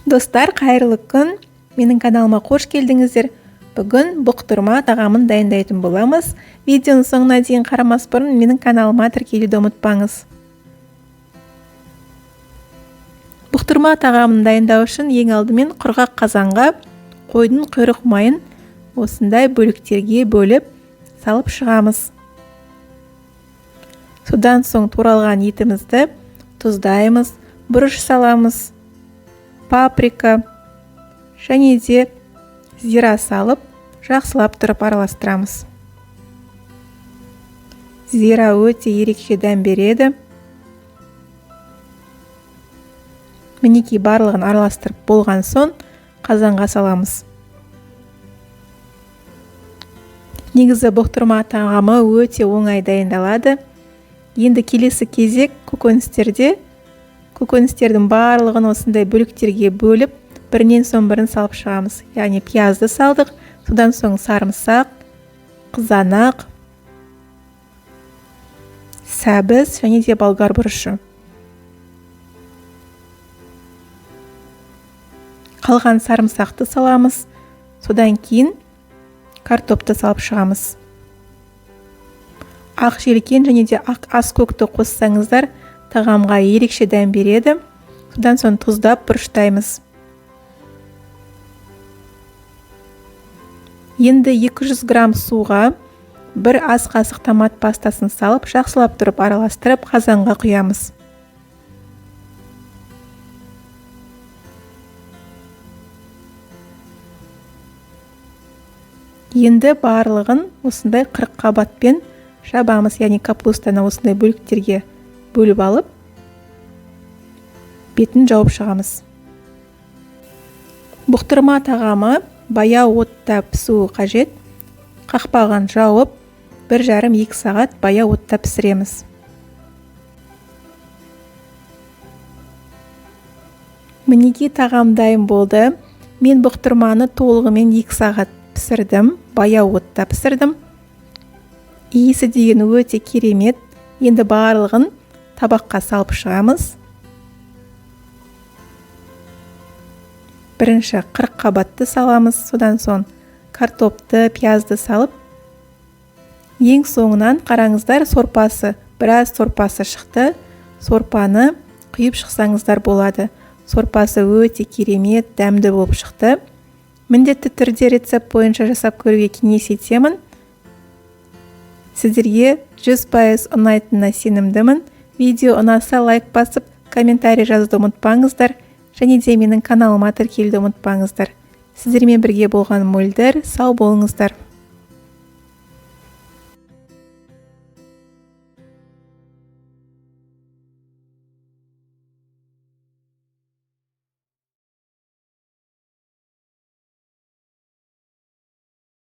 Достар, қайырлы күн. Менің каналыма қош келдіңіздер. Бүгін бұқтырма тағамын дайындайтын боламыз. Видеоның соңына дейін қарамас бұрын менің каналыма тіркелуді ұмытпаңыз. Бұқтырма тағамын дайындау үшін ең алдымен құрғақ қазанға қойдың құйрық майын осындай бөліктерге бөліп салып шығамыз. Содан соң туралған етімізді тұздаймыз, бұрыш саламыз, паприка және де зира салып, жақсылап тұрып араластырамыз. Зира өте ерекше дәм береді. Мінекей, барлығын араластырып болған соң қазанға саламыз. Негізі бұқтырма тағамы өте оңай дайындалады. Енді келесі кезек көкөністерде. Көкөністердің барлығын осындай бөліктерге бөліп, бірінен соң бірін салып шығамыз. Яғни пиязды салдық, содан соң сарымсақ, қызанақ, сәбіз және де болгар бұрышы. Қалған сарымсақты саламыз, содан кейін картопты салып шығамыз. Ақ желкен және де ақ аскөкті қоссаңыздар, тағамға ерекше дәм береді. Содан соң тұздап бұрыштаймыз. Енді 200 грамм суға бір ас қасық томат пастасын салып, жақсылап тұрып араластырып қазанға құямыз. Енді барлығын осындай 40 қабатпен жабамыз, яғни капустаны осындай бөліктерге бөліп алып, бетін жауып шығамыз. Бұқтырма тағамы баяу отта пісуі қажет. Қақпағын жауып, 1,5-2 сағат баяу отта пісіреміз. Мінекей, тағам дайын болды. Мен бұқтырманы толығымен 2 сағат пісірдім, баяу отта пісірдім. Иісі деген өте керемет. Енді барлығын табаққа салып шығамыз. Бірінші 40 қабатты саламыз, содан соң картопты, пиязды салып, ең соңынан қараңыздар, сорпасы, біраз сорпасы шықты. Сорпаны құйып шықсаңыздар болады. Сорпасы өте керемет, дәмді болып шықты. Міндетті түрде рецепт бойынша жасап көруге кеңес етемін. Сіздерге 100% ұнайтынына сенімдімін. Видео ұнаса лайк басып, комментарий жазуды ұмытпаңыздар. Және де менің каналыма тіркелуді ұмытпаңыздар. Сіздермен бірге болған Мөлдір, сау болыңыздар.